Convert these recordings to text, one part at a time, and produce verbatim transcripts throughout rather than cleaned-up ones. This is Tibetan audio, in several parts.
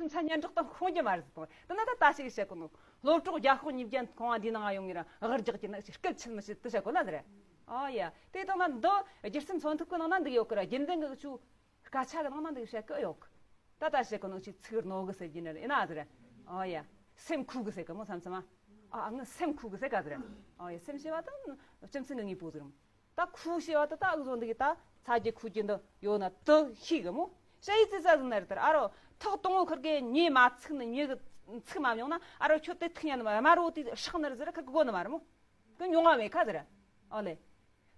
ཆ་སྙན་གྲགས་དང་ཤོང་རྒྱུ་མ་རེད་ཟེར་དང་། དེ་ན་ད་ད་ཞིག་བཤད་གོ་ནོ། སློབ་གྲོགས་རྒྱལ་ཤོག་གཉིས་བརྒྱ་ཁོང་བ་འདི་ནང་ཡོང་ངེ་ར་ཧར་རྒྱག་གི་ན་ཞིག་སྐད་ཆེན་མི་ཤེས་དུ་བཤད་གོ་ན་ཟེར། ཨོ་ཡ། དེ་དང་ན་འདི་རྒྱུ་རྩལ་མཚོན་ཐུབ་གི་ནང་ན་འདི་ཡོད་གི་ར། རྒྱུན་ལྡན་གི་ཆུ་སྐད་ཆ་གི་ནང་ན་འདི་བཤད་གི་ཡོད་གི། ད་ད་བཤད་གོ་ནོ་ཅིག་ཚིག་རྣོ་གི་ཟེར་གྱི་ནི་རེད་ན་ཟེར། ཨོ་ཡ། སེམས་ཁུག་གི་ཟེར་གི་མོ་མཚམས་མཚམས། ཨ་ཨ་ངི་སེམས་ཁུག་གི་ཟེར་ག་ཟེར། ཨོ་ཡ། སེམས་ཞེས་པ་དང་སྤྱི་མཚན་གི་དངོས་པོ་ཟེར་མོ། ད་ཁུ་ཞེས་པ་དེ་ད་འུ་ཚོ་འདི་གི་ད་ཚ་རྒྱུ་ཁུ་རྒྱུ་འདི་ཡོད་ན་དུ་ཤེས་གི་མོ། ཤ་ཡི་ཙི་ཙ་ཟིན་ན་རེད་དར་ཨ་རོ། ཐག་དང་བོ་ཁུར་གི་ཉེ་མ་ཚིག་ནི་ཉེ་གི་ཚིག་མ་མྱོང་ན་ཨ་རོ། ཁྱོད་དེ་ཐིག་ཉན་ནི་མ་དམར་བོ་དེ་ཧྲག་ནི་རེད་ཟེར། ཁུར་གི་གོ་ནི་མ་རེད་མོ། གི་མྱོང་བ་མེད་ཁ་ཟེར། ཨོ་ལེ།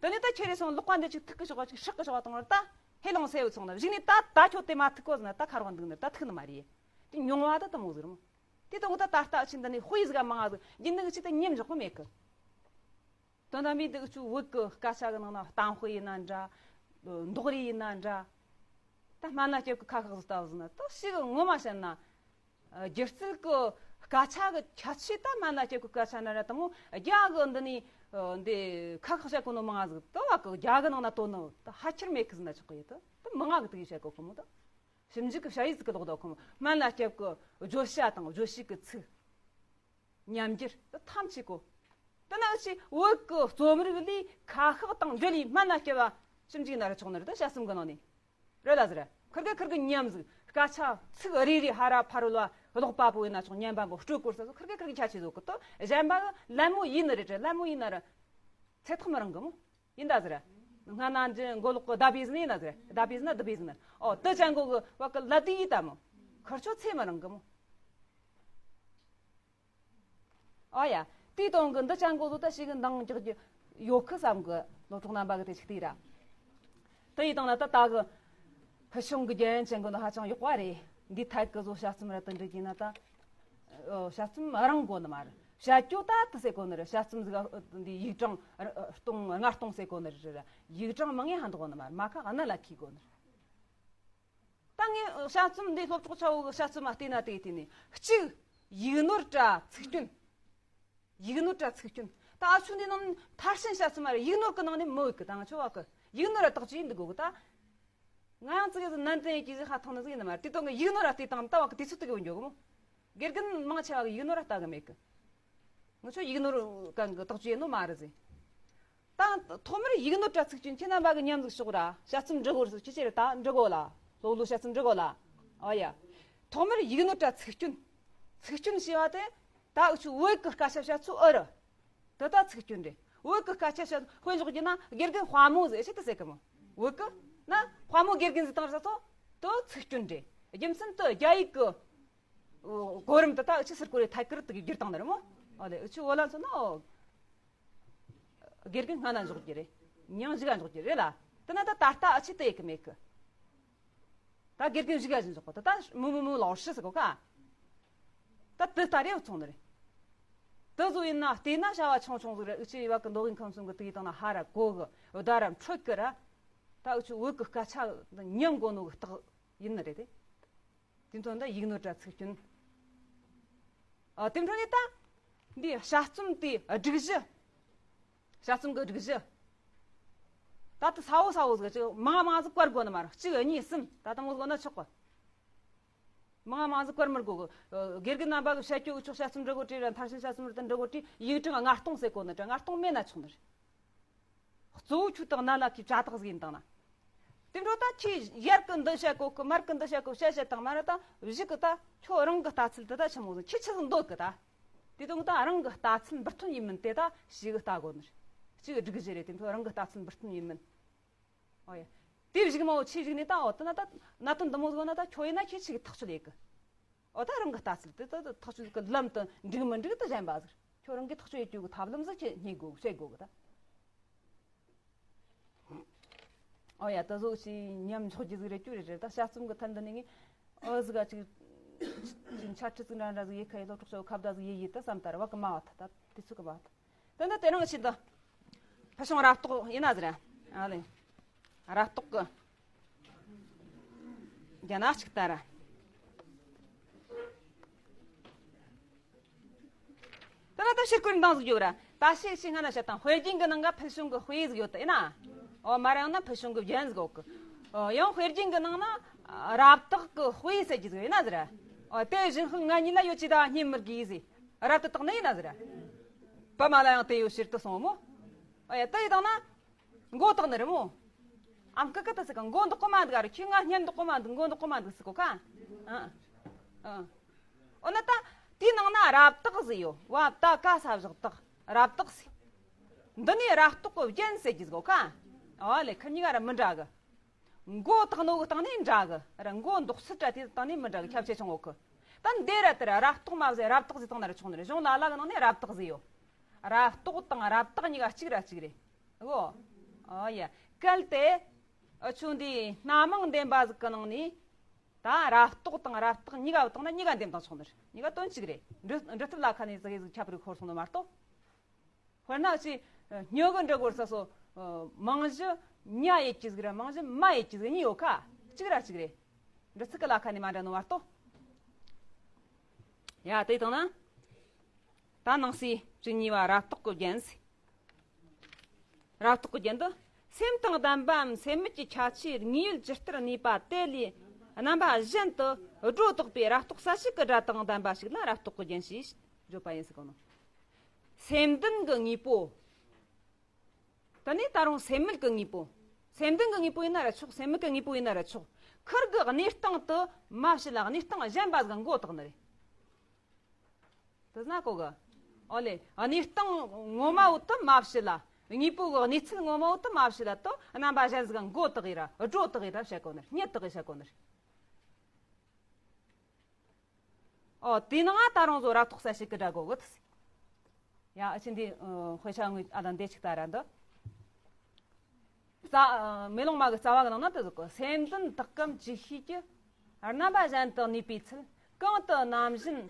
དེ་ནས་ད་ཁྱེད་རེ་སོང་ལོག་པ་འདི་ཅིག་ཐིག་གི་ཞོག་པ་ཅིག་ཧྲག་གི་ཞོག་པ་དང་རེད། ད་ཧེ་ལོང་སེ་བུ་ཚོང་ན་གཞིག་ནས་ད་ད་ཁྱོད་དེ་མ་ཐིག་གོ་ཟེར་ན་ད་ཁ་རོག་འདུག་ནི་ད་ཐིག་ནི་མ་རེད། དེ་མྱོང་བ་ད་དེ་མོ་ཟེར་མོ། དེ་དང་ད་ད་ལྟ་ཅི་འདི་ནས་དཔེ་ཟིག་མང་ང་ཟིག་རྒྱུན་ལྡན་གི་ཅི་ད་ཉམས་འཇོག་གི་མེད་གི། དོན་དག་མི་འདི་ཆུ་བོད་ཀྱི་སྐད་ཆ་གི་ནང་ན་གཏམ་དཔེ་ཡིན་ན་འདྲ། མདོ་རེ་ཡིན་ན་འདྲ། ད་སྨན་བླ་སྐྱབས་ཀྱི་ཁ་ཁག་ཟིག་ལྟ་བུ་ཟིག་ན་ད་ཞིག་ངོ་མ་བཤད་ན། སྒྱུ་རྩལ་གྱི་སྐད་ཆ་གི་ཁྱད་ཆོས་ད་སྨན་བླ་སྐྱབས་ཀྱི་སྐད་ཆ་ན་ར་དང་། རྒྱ་གི་འདི་ནས་འདི་ཁ་ཁག་བཤད་གོ་ནོ་མང་ང་ཟིག་ད་བ་གི་རྒྱ་གི་ནང་ན་དོ་ནོ་ད་ཧ་ཁྱེར་མེད་གི་ཟིག་ན་ཆོག་གི་ཡོད་ད། ད་མི་ང་གི་དེ་གི་བཤད་གོ་གི་མོ་ད། ཞིབ་འཇུག་གི་བྱ་ཡིག་ཟིག་གི་ལོག་ད་ཁོ་མོ་སྨན་བླ་སྐྱབས་ཀྱི་བརྗོད་བྱ་དང་བརྗོད་བྱེད་ཀྱི་ཚིག་ཉམས་འགྱུར་དེ་ཐམས་ཅད་གོ། དེ་ན་ཅི་བོད་ཀྱི་རྩོམ་རིག་ལས་ཁ་ཤགས་དང་འབྲེལ་བའི་སྨན་བླ་སྐྱབས་པ་ཞིབ་འཇུག་ན་ར་ཆོག་ནི་རེད། ད་དཔྱད་རྩོམ་གི་ནང་ནས་རེད་ལ་ཟེར། ཁུར་གི་ཁུར་གི་ཉམས་ཟིག་སྐད་ཆ་ཚིག་རེ་རེ་ཧ་ར་ཕ་རོལ་བ་ཀློག་པ་པོ་ཡིན་ན་ཆོག་སྙན་པ་པོ་སྤྲོད་སྐོར་ས་སོ་ཁུར་གི་ཁུར་གི་ཁྱད་ཆོས་ཟིག་གི་དོ། གཞན་པ་ལད་མོ་ཡིན་ནི་རེད། དྲི་ལད་མོ་ཡིན་ན་ར་ཚད་ཐག་མི་རིང་གི་མོ། ཡིན་ད་ཟེར། སྔ་ན་འདི་མགོ་ལོག་གི་ཟླ་བེ་ཟིན་ཡིན་ན་ཟེར། ཟླ་བེ་ཟིན་ན་ཟླ་བེ་ཟིན་ན། ཨོ་དེ་ཅན་གོ་གི་བ་གི་ལ་དེ་ཡིན་ད་མོ། ཁུར་ཆོ་ཚེ་མི་རིང་གི་མོ། ཨོ་ཡ། དེའི་དོན་གི་འདི་ཅན་གོ་ཟོ་ད་ཞིག་གི་འདང་རྒྱག་རྒྱུ་ཡོད་གི་བསམ་གི། སློབ་གྲོགས་རྣམ་པ་གི་དེ་ཞིག་དེ་ར། དེ་ཡི་དང་ན་ད་ད་གི་ཕུལ་བྱུང་གི་རྒྱན་ཅན་གོ་ནི་ཧ་ཅང་ཡག་པ་རེད། འདི་ཐད་གི་བཟོ་དཔྱད་རྩོམ་ར་དེ་འདྲ་གྱིས་ན་ད། ཨོ་དཔྱད་རྩོམ་རང་གོ་ནི་མ་རེད། བཤད་རྒྱུ་ད་དེ་ཟེར་གོ་ནི་རེད། དཔྱད་རྩོམ་ཟིག་འདི་ཡིག་གྲངས་སྟོང་ལྔ་སྟོང་ཟེར་གོ་ནི་རེད། ཡིག་གྲངས་མང་ངེས་ཧ་འདུག་གོ་ནི་མ་རེད། མ་ཁ་ག་ན་ལ་ཁི་གོ་ནི་རེད། ད་ངས་དཔྱད་རྩོམ་འདི་སློབ་གྲོགས་ཆ་བོ་གི་དཔྱད་རྩོམ་མ་བལྟས་ན་དེ་བལྟས་ནས་གཅིག་ཡིག་ནོར་དྲ་ཚིག་སྐྱོན། ཡིག་ནོར་དྲ་ཚིག་སྐྱོན། ད་ཨ་ཆུ་འདི་ནང་མཐར་ཕྱིན་བཤད་ཚུལ་མ་རེད། ཡིག་ནོར་གི་ནང་ནས་མི་འོས་གི། ད་ང་ཆོ་བ་གི་ཡིག་ནོར་ར་དག་ཅིག་ཡིན་འདུག་གོ་གི། ད་ང་ཡང་ཙི་གེ་ཟིག་ནན་ཏན་ཡིན་གྱི་ཟིག་ཧ་ཐང་ནི་ཟིག་ཡིན་ནི་མ་རེད། དེ་དོན་གི་ཡིག་ནོར་ར་བལྟས་དང་ལྟ་བ་གི་དུས་ཚོད་དེ་གི་འཇོག་གི་མོ། དགེ་རྒན་མང་ཆེ་བ་གི་ཡིག་ནོར་ར་ལྟ་གི་མེད་གི། ང་ཆོ་ཡིག་ནོར་གང་གི་དག་ཅིག་ཡིན་ནོ་མ་རེད་ཟིག། ད་ཐོག་མར་ཡིག་ནོར་དྲ་ཚིག་སྐྱོན་ཁྱེད་རྣམ་པ་གི་མཉམ་ཟིག་ཤོག་ར། དཔྱད་རྩོམ་འབྲི་དགོས་རེད། ཁྱེད་ཁྱེད་རེ་ད་འབྲི་དགོས་ལ། སློབ་ལོ་དཔྱད་རྩོམ་འབྲི་དགོས་ལ། ཨོ་ཡ། ཐོག་མར་ཡིག་ནོར་དྲ་ཚིག་སྐྱོན། ཚིག་སྐྱོན་ཞེས་པ་དེ་ད་འུ་ཆོ་བོད་ཀྱི་སྐད་ཆ་བཤད་ཚུལ་ཨེ་རེད། དེ་ད་ཚིག་སྐྱོན་རེད། བོད་ཀྱི་སྐད་ཆ་བཤད་དཔེ་འཇོག་རྒྱུ་ན་དགེ་རྒན་དཔའ་མོ་ཟེར་ཆེད་དུ་ཟེར་གི་མོ། བོད་ཀྱི་ན་དཔའ་མོ་དགེ་རྒན་ཟེར་དང་ཟེར་ཚོ་དེ་ཚིག་སྐྱོན་རེད། རྒྱུ་མཚན་དེ་རྒྱ་ཡིག་གི་གོ་རིམ་དེ་ད་འུ་ཆོ་སིར་གོ་རེ་ཐད་ཀར་དུ་བསྒྱུར་བཏང་ནི་རེད་མོ། ཨོ་ལེ། འུ་ཆོ་བོད་ལ་མཚོན་ན་ཨོ། དགེ་རྒན་སྔ་ན་འཇོག་རྒྱུ་རེད། མྱང་གཞུག་ག་འཇོག་རྒྱུ་རེད་ལ། དེ་ན་ད་ད་ལྟ་འུ་ཆོ་དེ་ཡེ་གི་མེད་གི། ད་དགེ་རྒན་གཞུག་ག་བཞིན་འཇོག་གོ། ད་ད་མུ་མུ་མུ་ལོག་ཧྲི་ཟེར་གོ་ཀ། ད་དེ་ལྟ་རེ་ཚོང་ནི་རེད། དེ་ཚོ་ཡིན་ན་བལྟས་ན་བྱ་བ་ཆུང་ཆུང་ཟིག་རེད། འུ་ཆོ་ཡི་བ་གི་མདོ་དབུས་ཁམས་གསུམ་གི་དེ་ཡི་དང་ན་ཧ་ར་གོ་གི་བདའ་ར་འཕྲོད་གི་ར། ད་འུ་ཆོ་བོད་གི་སྐད་ཆ་ཉམས་གོ་ནོ་གི་རྟགས་ཡིན་ནི་རེད་དེ། དེ་ཚོ་འདི་ཡིག་ནོར་དྲ་ཚིག་སྐྱོན། ཨ་དེ་འཕྲོ་ནས་ད་འདི་དཔྱད་རྩོམ་དེ་སྒྲིག་གཞི། དཔྱད་རྩོམ་གི་སྒྲིག་གཞི། ད་དེ་ས་བོ་ས་བོ་ཟིག་ཅིག་མང་མང་ཟིག་བཀར་དགོས་ནི་མ་རེད། གཅིག་གཉིས་གསུམ་ད་དང་བོ་ཟིག་ན་ཆོག་གི། མང་མང་ཟིག་བཀར་མི་དགོས་གི། དགེ་རྒན་རྣམ་པ་གི་བཤད་རྒྱུ་འུ་ཆོ་དཔྱད་རྩོམ་འབྲི་དགོས་དྲིས་ར། མཐར་ཕྱིན་དཔྱད་རྩོམ་འབྲི་དགོས་དྲིས་ཡིག་གྲངས་ལྔ་སྟོང་ཟེར་གོ་ནི་དྲ་ལྔ་སྟོང་མེད་ན་ཆོག་ནི་རེད། གཙོ་བོ་ཁྱོད་དང་ན་ལ་ཁའི་བྱ་དག་ཟིག་ཡིན་དང་ན། དེ་འཕྲོ་ད་ཁྱེད་ཡར་གི་འདི་བཤད་གོ་གི། མར་གི་འདི་བཤད་གོ། བཤད་བཤད་དང་མ་ར་ད་གཞུག་གི་ད་ཁྱོད་རང་གི་ལྟ་ཚུལ་དེ་ད་ཆི་མོ་ཟིག་ཁྱེད་ཆི་ཟིག་འདོད་གི་ད། དེ་དང་ད་རང་གི་ལྟ་ཚུལ་འབུར་ཐོན་ཡིན་མིན་དེ་ད་ཞིག་གི་ལྟ་དགོས་ནི་རེད། གཅིག་སྒྲིག་གཞི་རེད། དེ་འཕྲོ་རང་གི་ལྟ་ཚུལ་འབུར་ཐོན་ཡིན་མིན། ཨོ་ཡ། དེ་བཞུགས་མ་འོ་ཆེ་བཞུགས་ནས་ད་འོ་དེ་ན་ད་གནད་དོན་འདི་མོ་ཟིག་ན་ད་ཁྱོད་ཡིན་ན་ཁྱེད་ཆི་གི་ཐག་གཅོད་ཡེ་གི། འོ་ད་རང་གི་ལྟ་ཚུལ་དེ་ད་ཐག་གཅོད་གི་ལམ་དུ་འགྲིག་མི་འགྲིག་དེ་གཞན་པ་ཟིག། ཁྱོད་རང་གི་ཐག་གཅོད་ཡེ་རྒྱུ་གི་ཐབས་ལམ་ཟིག་ཁྱེད་རྙེད་དགོས་བྱེད་དགོས་གི་ད། ཨོ་ཡ། ད་གཟོད་ཅིག་ཉམས་འཇོག་རྒྱུ་ཟིག་རེད་རྒྱུ་རེད་རེད། ད་དཔྱད་རྩོམ་གི་ཐད་འདི་ནས་ངས་ཨོ་ཟིག་ག་ཅིག་ཅིག་འཆད་ཁྲིད་ཟིག་འདྲ་འདྲ་ཟིག་ཡེ་ཁ་ཡེ་སློབ་གྲོགས་ཚོ་ཁ་བརྡ་ཟིག་ཡེ་ཡེ་ད་བསམ་ད་ར་བ་གི་མ་བ་ད་ད་དུས་ཚོད་གི་མ་བ་ད། དེ་འདི་དེ་རིང་ཕྱིན་དུ་ཕུལ་བྱུང་རབ་རྟོག་ཡིན་ན་ཟེར། ཨ་ལེ། རབ་རྟོག་གི་རྒྱ་ནག་ཅིག་ལྟར། དེ་ལ་ད་ཕྱིར་བསྐུར་འདང་ཟིག་ཡོད་ར། ད་ཤེས་ཤེས་སྔ་ན་བཤད་དང་དཔེ་རྒྱན་གི་ནང་ག་ཕུལ་བྱུང་གི་དཔེ་ཟིག་ཡོད་དེ་ཡིན་ན། ཨོ་མ་རང་ན་ཕུལ་བྱུང་གི་རྒྱན་ཟིག་ཡོད་གི། ཨོ་ཡང་དཔེ་རྒྱན་གི་ནང་ན་རབ་རྟོག་གི་དཔེ་ཟེར་གྱི་ཟིག་ཡིན་ན་ཟེར། ཨ། དེ་བཞིན་ཤིང་ང་ཉིད་ལ་ཡོད་ཅེས་ད་བརྙས་མི་དགོས་ཟེར། རབ་ཏུ་བརྟགས་ནས་ཡིན་ན་ཟེར། བི་མ་ལ་ཡང་དེ་ཡོད་ཕྱིར་དུ་གསུངས་མོ། ཨ་ཡ། དེ་ཡི་དང་ན་མགོ་བཏགས་ནི་རེད་མོ། ཨམ་ཀི་ཀི་ད་ཟེར་ག་མགོ་འདོགས་གི་མ་འདུག་ཨ་རོ། ཁྱོས་ང་བརྙས་འདོགས་གི་མ་འདུག་མགོ་འདོགས་གི་མ་འདུག་ཟེར་གོ་ཁ། ཨ། ཨ། འོ་ན་ད་དེའི་ནང་ན་རབ་བརྟགས་ཟེར་ཡོད། བ་བཏགས་ཀ་ས་བཞག་བརྟགས། རབ་བརྟགས་ཟེར། འདི་ནས་རབ་རྟོག་གི་རྒྱན་ཟེར་གྱི་ཟེར་གོ་ཁ། ཨོ་ལེ། ཁི་གཉིས་ཀ་ར་མི་འདྲ་གི། མགོ་བཏགས་ནོ་གི་སྟེང་ནས་འདྲ་གི་ར། མགོ་འདོགས་ཚུལ་ར་དེ་སྟེང་ནས་མི་འདྲ་གི། ཁྱད་ཆོས་ཆུང་ངུ་གི། ད་འདི་ར་དེ་ར་རབ་རྟོག་མ་ཟེར། རབ་བརྟགས་ཟེར་སྟེང་ན་ར་ཆོག་ནི་རེད། གཞུང་ལ་ལ་གི་ནང་ནས་རབ་བརྟགས་ཟེར་ཡོད། རབ་རྟོག་དང་རབ་བརྟགས་གཉིས་ཀ་གཅིག་ར་གཅིག་རེད་གོ། ཨོ་ཡ། གལ་ཏེ། ཨ། ཆུ་འདི་སྣ་མང་འདེམས་པ་ཟིག་གི་ནང་ནས། ད་རབ་རྟོག་དང་རབ་བརྟགས་གཉིས་ཀ་བཏང་ན་གཉིས་ཀ་འདེམས་དང་ཆོག་ནི་རེད། གཉིས་ཀ་དོན་གཅིག་རེད། འབྲི་འབྲི་ཐབས་ལ་ཁ་ནས་ཟིག་ཟིག་ཁྱད་པར་འཁོར་སོང་ནི་མ་གཏོགས། དཔེར་ན་ཅི། སྨྱོ་གི་འབྲི་དགོས་ས་སོ། མང་གཞི་མྱ་ཡོད་ཀྱི་ཟིག་ར། མང་གཞི་མ་ཡོད་ཀྱི་ཟིག་གཉིས་ཡོད་ཁ། གཅིག་ར་གཅིག་རེད། འབྲི་ཚིག་གི་ལ་ཁ་ནས་མ་འདྲ་ནོ་མ་གཏོགས། ཡ། དེ་བཏང་ན། ད་ནང་གསེས་བཅུ་གཉིས་པ་རབ་རྟོག་གི་རྒྱན་ཟེར། རབ་རྟོག་གི་རྒྱན་དུ། སེམས་དང་ལྡན་པའམ་སེམས་མེད་ཀྱི་ཁྱད་ཆོས་དངོས་ཡུལ་ཇི་ལྟར་གནས་པ་དེ་ལས་རྣམ་པ་གཞན་དུ་སྒྲོ་བཏགས་པའི་རབ་རྟོག་གསལ་བྱེད་ཀྱི་སྒྲ་དང་ལྡན་པ་ཞིག་ལ་རབ་རྟོག་གི་རྒྱན་ཞེས་བརྗོད་པ་ཡིན་ཟེར་གོ་ནོ། སེམས་ལྡན་གྱི་དངོས་པོ། དེ་ནས་ད་རུང་སེམས་མེད་ཀྱི་དངོས་པོ། སེམས་ལྡན་གྱི་དངོས་པོ་ཡིན་ན་ར་ཆོག་སེམས་མེད་ཀྱི་དངོས་པོ་ཡིན་ན་ར་ཆོག་ཁིར་གི་གནས་སྟངས་དེ་མ་བྱས་ལ་གནས་སྟངས་གཞན་པ་ཟིག་མགོ་བཏགས་ནི་རེད། དེ་ན་གོ་གི། ཨོ་ལེ། གནས་སྟངས་ངོ་མ་བོ་དེ་མ་བྱས་ལ། དངོས་པོ་གི་གནས་ཚུལ་ངོ་མ་བོ་དེ་མ་བྱས་ལ་དེ་རྣམ་པ་གཞན་ཟིག་མགོ་བཏགས་ཡིན་ར། སྒྲོ་བཏགས་ཡིན་ར་བཤད་གོ་ནི། རྙེད་བཏགས་ཡིན་བཤད་གོ་ནི། ཨོ། དེའི་ནང་ང་ད་རུང་བཟོ་རབ་རྟོག་གསལ་བྱེད་ཀྱི་སྒྲ་གོ་གི། ཡ། ཨ་ཆི་འདི་དཔེ་ཆ་དངོས་ཨ་དང་འདི་ཅིག་ལྟ་ར་འདི། རྩ། མེ་ལོང་མ་གི་རྩ་བ་གི་ནང་ན་དེ་ཟེར་གོ་སེམས་ལྡན་དག་གམ་ཅིག་ཤོས་ཀྱི། རྣམ་པ་གཞན་དུ་གནས་པའི་ཚུལ་གང་དུ་རྣམ་བཞིན་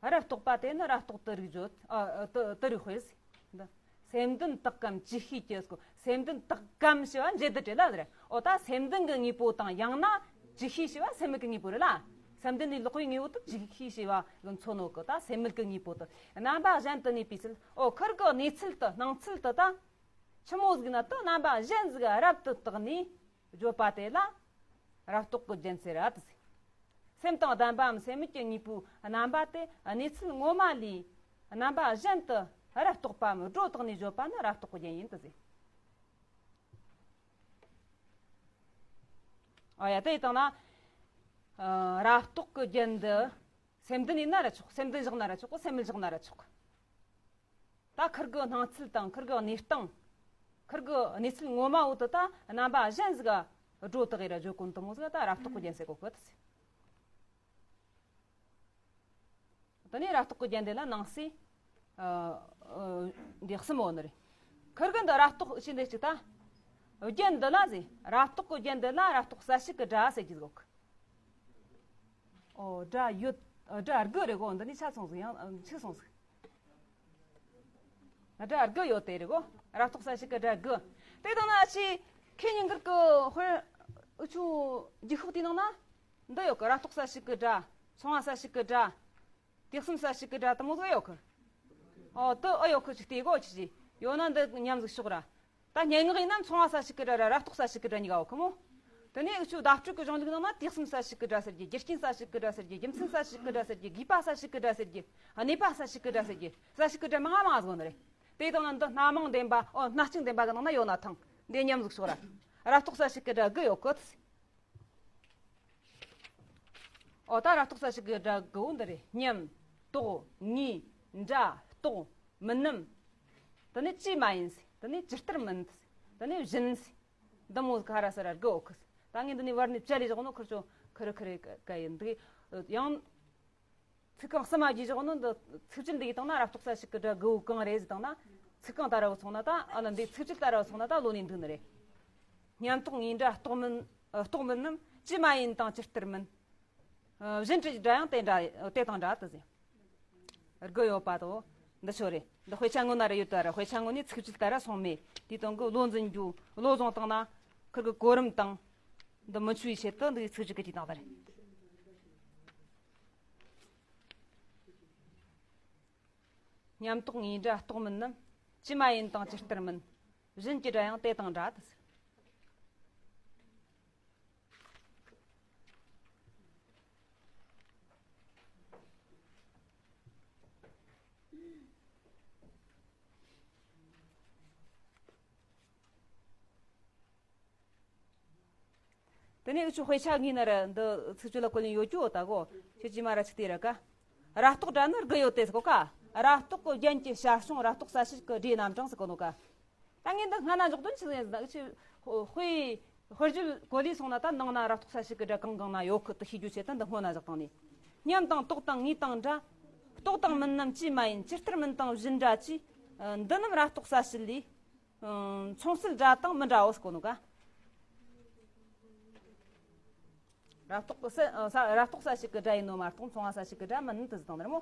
རབ་རྟོག་པ་དེ་ནི་རབ་རྟོག་ཏུ་རིགས་བརྗོད། ཨ། ཏུ་ཏུ་རིགས་དཔེ་ཟེར། འདི། སེམས་ལྡན་དག་གམ་ཅིག་ཤོས་ཀྱི་ཟེར་གོ་སེམས་ལྡན་དག་གམ་ཞེས་པ་འབྲེལ་དུ་བྲིས་ལ་ཟེར། ཨོ། ད་སེམས་ལྡན་གྱི་དངོས་པོ་དང་ཡང་ན་ཅིག་ཤོས་ཞེས་པ་སེམས་མེད་ཀྱི་དངོས་པོ་རེད་ལ། སེམས་ལྡན་ནས་ལོག་པའི་དངོས་པོ་དེ་ཅིག་ཤོས་ཞེས་པ་གི་མཚོན་ནོ་གི། ད་སེམས་མེད་ཀྱི་དངོས་པོ་དེ་རྣམ་པ་གཞན་དུ་གནས་པའི་ཚུལ། ཨོ། ཁིར་གི་གནས་ཚུལ་དེ་སྣང་ཚུལ་དེ་ད་ཆི་མོ་ཟིག་ན་དེ་རྣམ་པ་གཞན་ཟིག་རབ་ཏུ་བརྟགས་ནས་བརྗོད་པ་དེ་ལ་རབ་རྟོག་གི་རྒྱན་ཟེར་ར་དེ་ཟེར། སེམས་དང་ལྡན་པའམ་སེམས་མེད་ཀྱི་དངོས་པོའི་རྣམ་པ་དེ་གནས་ཚུལ་ངོ་མ་ལས་རྣམ་པ་གཞན་དུ་རབ་རྟོག་པའམ་སྒྲོ་བཏགས་ནས་བརྗོད་པ་ནི་རབ་རྟོག་གི་རྒྱན་ཡིན་དུ་ཟེར། ཨ་ཡ། དེ་ཡི་སྟེང་ན། ཨ། རབ་རྟོག་གི་རྒྱན་འདི་སེམས་ལྡན་ཡིན་ན་ར་ཆོག་སེམས་ལྡན་བཞག་ན་ར་ཆོག་སེམས་མེད་བཞག་ན་ར་ཆོག་ད་ཁིར་གི་སྣང་ཚུལ་དང་ཁིར་གི་གནས་སྟངས། ཁིར་གི་གནས་ཚུལ་ངོ་མ་བོ་དེ་ད་རྣམ་པ་གཞན་ཟིག་ག་སྒྲོ་བཏགས་ཡིན་ར་བརྗོད་གོ་ནི་དེ་མོ་ཟིག་ད་རབ་རྟོག་གི་རྒྱན་ཟེར་གོ་གི་དེ་ཟེར། དེ་ནས་རབ་རྟོག་གི་རྒྱན་འདི་ལ་ནང་གསེས། ཨ། ཨ། འདི་གསུམ་ཡོད་ནི་རེད། ཁིར་གི་འདི་རབ་རྟོག་ཅི་འདི་གཅིག་ད། རྒྱན་འདི་ལ་ཟེར། རབ་རྟོག་གི་རྒྱན་འདི་ལ་རབ་རྟོག་གསལ་བྱེད་ཀྱི་སྒྲ་ཟེར་གྱི་ཟིག་ཨོ། སྒྲ་ཡོད། སྒྲ་དགུ་རེད་གོ་འདི་ནས་ཆ་སོང་ཟིག་ཡང་ཆི་སོང་ཟིག་སྒྲ་དགུ་ཡོད་དེ་རེད་གོ་རབ་རྟོག་གསལ་བྱེད་ཀྱི་སྒྲ་དགུ། དེ་དང་ན་ཨ་ཆི་ཁེ་ཉིན་གུར་གི་དཔེར་འུ་ཆོ་རྒྱུགས་ཤོག་དེའི་ནང་ན། འདི་ཡོད་གི་རབ་རྟོག་གསལ་བྱེད་ཀྱི་སྒྲ། ཚོང་བ་གསལ་བྱེད་ཀྱི་སྒྲ། དུས་གསུམ་གསལ་བྱེད་ཀྱི་སྒྲ་དེ་མོ་ཟིག་ཡོད་གི་ཨོ་དེ་ཨེ་ཡོད་གི་ཅིག་དེ་གོ་ཅི་ཅི། ཡོད་ན་འདི་མཉམ་ཟིག་ཤོག་ར། ད་སྙན་ངག་ཡིན་ན་ཚོང་བ་གསལ་བྱེད་ཀྱི་སྒྲ་ར་རབ་རྟོག་གསལ་བྱེད་ཀྱི་སྒྲ་གཉིས་ཀ་ཡོད་གི་མོ། དེ་ནས་འུ་ཆོ་བརྡ་སྤྲོད་ཀྱི་གཞུང་ལུགས་ནང་ན་དུས་གསུམ་གསལ་བྱེད་ཀྱི་སྒྲ་ཟེར་གྱི། རྒྱུ་རྐྱེན་གསལ་བྱེད་ཀྱི་སྒྲ་ཟེར་གྱི། རྒྱུ་མཚན་གསལ་བྱེད་ཀྱི་སྒྲ་ཟེར་གྱི། དངོས་པ་གསལ་བྱེད་ཀྱི་སྒྲ་ཟེར་གྱི། གནས་པ་གསལ་བྱེད་ཀྱི་སྒྲ་ཟེར་གྱི། གསལ་བྱེད་ཀྱི་སྒྲ་མང་ང་མང་ང་ཟིག་ཡོད་ནི་རེད། དེ་དང་ན་འདི་སྣ་མང་འདེམས་པ་ཨོ་སྣ་གཅིག་འདེམས་པ་གི་ནང་ན་ཡོད་ན་ཐང་། འདི་མཉམ་ཟིག་ཤོག་ར། རབ་རྟོག་གསལ་བྱེད་ཀྱི་སྒྲ་དགུ་ཡོད་གི་ཨོ་ད་རབ་རྟོག་གསལ་བྱེད་ཀྱི་སྒྲ་དགུ་བོ་འདི་རེད། སྙམ། རྟོག་ངེས། འདྲ། རྟོག་མིན་ནམ། དེ་ནས་ཅི་མ་ཡིན་ཟེར། དེ་ནས་ཇི་ལྟར་མིན་ཟེར། དེ་ནས་བཞིན་ཟེར། འདི་མོ་ག་ར་ས་ར་དགུ་བོ་གི་ཟེར། ད་ངས་འདི་ནས་བར་ནས་བཅད་ལས་བཞག་ནོ་ཁུར་ཆོ་ཁུར་ཁུར་ག་ཡིན་འདུག་ཡང་། ཚིག་རྐང་གསུམ་མ་བརྗེས་བཞག་ནོ་འདི་ཚིག་བཅད་འདི་ཡི་སྟེང་ན་རབ་རྟོག་གསལ་བྱེད་ཀྱི་སྒྲ་དགུ་བོ་གང་རེད་ཟེར་བཏང་ན། ཚིག་རྐང་ལྟར་བུ་སོང་ན་ད་ཨ་ལ་འདི་ཚིག་བཅད་ལྟར་བུ་སོང་ན་ད་ལོ་ནས་འདུག་ནི་རེད། སྙམ་རྟོག་ངེས་འདྲ་རྟོག་མིན། ཨ། རྟོག་མིན་ནམ། ཅི་མ་ཡིན་དང་ཇི་ལྟར་མིན། ཨ། བཞིན་གྱི་སྒྲ་ཡང་དེ་འདྲ་དེ་དང་འདྲ་དུ་ཟེར། དགུ་ཡོད་པ་དོ། འདི་ཆོ་རེད། འདི་དཔེ་ཆ་སྔོན་ན་ར་ཡོད་ད་ར། དཔེ་ཆ་སྔོན་ནས་ཚིག་བཅད་ལྟར་ར་སོང་མེད། དེ་དང་གི་བློ་འཛིན་རྒྱུ་བློ་བཟུང་བཏང་ན་ཁུར་གི་གོ་རིམ་དང་། འདི་མི་འཆུའི་ཆེད་དུ་འདི་ཚིག་བཅད་གི་དེ་དང་ད་རེད། སྙམ་རྟོག་ངེས་འདྲ་རྟོག་མིན་ནམ། ཅི་མ་ཡིན་དང་ཇི་ལྟར་མིན། བཞིན་གྱི་སྒྲ་ཡང་དེ་དང་འདྲ་དུ་ཟེར། དེ་ནས་འུ་ཆོ་དཔེ་ཆ་གཉིས་ན་ར་འདི་ཚིག་བཅད་ལ་བཀོད་ལེན་ཡོད་རྒྱུ་ད་གོ། ཁྱེད་ཀྱིས་མ་ར་ཆིག་དེ་ར་ཀ། རབ་རྟོག་སྒྲ་ནི་དགུ་ཡོད་དེ་ཟེར་གོ་ཀ། རབ་རྟོག་གི་རྒྱན་གྱི་བྱ་བྱུང་རབ་རྟོག་གསལ་བྱེད་ཀྱི་སྒྲའི་རྣམ་གྲངས་ཟེར་གོ་ནོ་ཀ། ད་ངས་འདི་སྔ་ན་འཇོག་དོན་ཆི་ཟིག་ཡིན་ཟེར་ན། འུ་ཆོས་དཔེ་དཔེར་བརྗོད་གོ་ལས་སོང་ན་ད་ནང་ན་རབ་རྟོག་གསལ་བྱེད་ཀྱི་སྒྲ་གང་གང་ན་ཡོད་ཁུ་དུ་ཤེས་རྒྱུ་ཆེད་དུ་འདི་སྔོན་ན་བཞག་བཏང་ནས། སྙམ་དང་རྟོག་དང་ངེས་དང་འདྲ། རྟོག་དང་མིན་རྣམས་ཅིས་མ་ཡིན། ཇི་ལྟར་མིན་དང་བཞིན་སྒྲ་གྱིས། འདི་རྣམས་རབ་རྟོག་གསལ་བྱེད་ལས། མཚུངས་གསལ་སྒྲ་དང་མི་འདྲའོ་ཟེར་གོ་ནོ་ཀ། རབ་རྟོག་གི་ས་ས་རབ་རྟོག་གསལ་བྱེད་ཀྱི་སྒྲ་ཡིན་ནོ་མ་གཏོགས་མཚུངས་པ་གསལ་བྱེད་ཀྱི་སྒྲ་མིན་ནི་དེ་ཟིག་དང་ནི་རེད་མོ།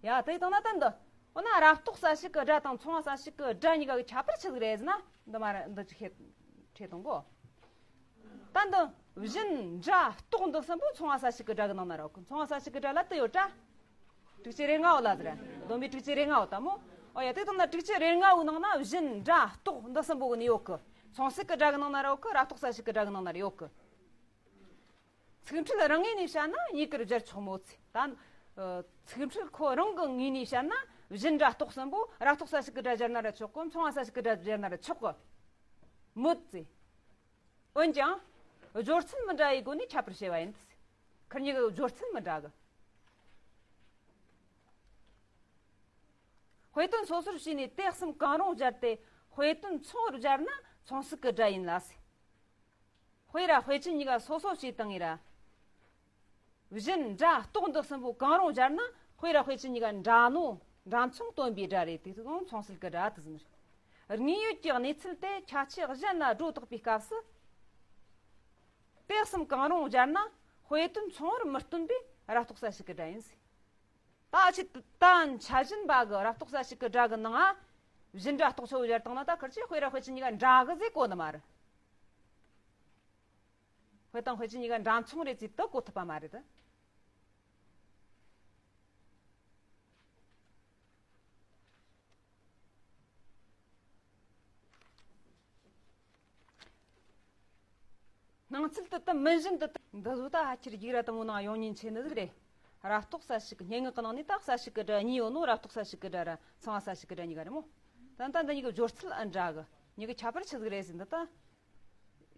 ཡ་དེ་ཡི་དང་ན་ད་འདི། འོ་ན་རབ་རྟོག་གསལ་བྱེད་ཀྱི་སྒྲ་དང་མཚུངས་པ་གསལ་བྱེད་ཀྱི་སྒྲ་གཉིས་ཀ་གི་ཁྱད་པར་ཆི་ཟིག་རེད་ཟེར་ན། འདི་མ་ར་འདི་ཅིག་ཁྱེད་ཁྱེད་དང་གོ། ད་འདི་བཞིན་སྒྲ་རྟོག་འདི་གསུམ་པོ་མཚུངས་པ་གསལ་བྱེད་ཀྱི་སྒྲ་གི་ནང་ན་ར་ཡོད་གི། མཚུངས་པ་གསལ་བྱེད་ཀྱི་སྒྲ་ལ་དེ་ཡོད་དྲ། དྲུག་ཅུ་རེ་ལྔ་བོ་ལ་ཟེར། བསྡོམས་པས་དྲུག་ཅུ་རེ་ལྔ་བོ་ད་མོ། ཨོ་ཡ་དེ་དང་ན་དྲུག་ཅུ་རེ་ལྔ་བོའི་ནང་ན་བཞིན་སྒྲ་རྟོག་འདི་གསུམ་པོ་གི་ནི་ཡོད་གི། མཚུངས་གསལ་གྱི་སྒྲ་གི་ནང་ན་ར་ཡོད་གི། རབ་རྟོག་གསལ་བྱེད་ཀྱི་སྒྲ་གི་ནང་ན་ར་ཡོད་གི། ཚིག་འཕྲུལ་རང་ངོས་ནས་བཤད་ན་གཉིས་ཀར་སྦྱར་ཆོག་མོད་ཟེར། ད་ཚིག་འཕྲུལ་ཁོ་རང་གི་ངོས་ནས་བཤད་ན་བཞིན་སྒྲ་རྟོག་གསུམ་པོ་རབ་རྟོག་གསལ་བྱེད་ཀྱི་སྒྲ་སྦྱར་ན་ར་ཆོག་གི། མཚུངས་པ་གསལ་བྱེད་ཀྱི་སྒྲ་སྦྱར་ན་ར་ཆོག་གི་མོད་ཟེར། འོན་ཀྱང་། སྦྱོར་ཚུལ་མི་འདྲ་བའི་སྒོ་ནས་ཁྱད་པར་ཕྱེ་བ་ཡིན། ཁིར་གཉིས་ཀྱི་སྦྱོར་ཚུལ་མི་འདྲ་གི། དཔེ་དོན་སོ་སོར་ཕྱེ་ནས་དེ་གསུམ་གང་རུང་སྦྱར་ཏེ་དཔེ་དོན་མཚུངས་པར་སྦྱར་ན་མཚུངས་གསལ་གྱི་སྒྲ་ཡིན་ལ་ཟེར། དཔེ་ར་དཔེ་ཅན་གཉིས་ཀ་སོ་སོ་བྱས་བཏང་ངེས་ར། བཞིན་སྒྲ་རྟོག་འདི་གསུམ་པོ་གང་རུང་སྦྱར་ན་དཔེ་ར་དཔེ་ཅན་གཉིས་ཀ་འདྲ་ནོ་འདྲ་མཚུངས་སྟོན་པའི་སྒྲ་རེད། དེ་ཚོ་མཚུངས་གསལ་གྱི་སྒྲ་དེ་ཟེར། དངོས་ཡོད་ཀྱི་གནས་ཚུལ་དེ་ཁྱད་ཆོས་གཞན་ལ་སྒྲོ་བཏགས་པའི་སྐབས་སུ། དེ་གསུམ་གང་རུང་སྦྱར་ན་དཔེ་དོན་མཚུངས་པར་མི་སྟོན་པའི་རབ་རྟོག་གསལ་བྱེད་ཀྱི་སྒྲ་ཡིན་ཟེར། ད་ཆི་ད་འཆར་བཞིན་པ་གི་རབ་རྟོག་གསལ་བྱེད་ཀྱི་སྒྲ་གི་ནང་ང་བཞིན་སྒྲ་རྟོག་ཆོས་སྦྱར་བཏང་ན་ད་ཁིར་ཆོས་དཔེ་ར་དཔེ་ཅན་གཉིས་ཀ་འདྲ་གི་ཟེར་གོ་ནི་མ་རེད། དཔེ་དང་དཔེ་ཅན་གཉིས་ཀ་འདྲ་མཚུངས་རེད་ཟེར་དུ་གོ་ཐུབ་པ་མ་རེད་དེ། སྣང་ཚུལ་དེ་དག་མིན་བཞིན་དུ་འདི་བཟོ་ད་ཕལ་ཆེར་རྒྱུགས་ར་དང་པོ་ནང་ཡོང་ཉེན་ཆེ་ནི་ཟིག་རེད། རབ་རྟོག་གསལ་བྱེད་ཀྱི་སྙན་ངག་གི་ནང་ནས་ད་གསལ་བྱེད་ཀྱི་སྒྲ་གཉིས་ཡོད་ནོ། རབ་རྟོག་གསལ་བྱེད་ཀྱི་སྒྲ་ར་མཚུངས་པ་གསལ་བྱེད་ཀྱི་སྒྲ་གཉིས་ཀ་རེད་མོ། ད་ལྟ་འདི་གཉིས་ཀྱི་སྦྱོར་ཚུལ་ཨ་འདྲ་གི། གཉིས་ཀྱི་ཁྱད་པར་ཆི་ཟིག་རེད་ཟེར་འདི་ད་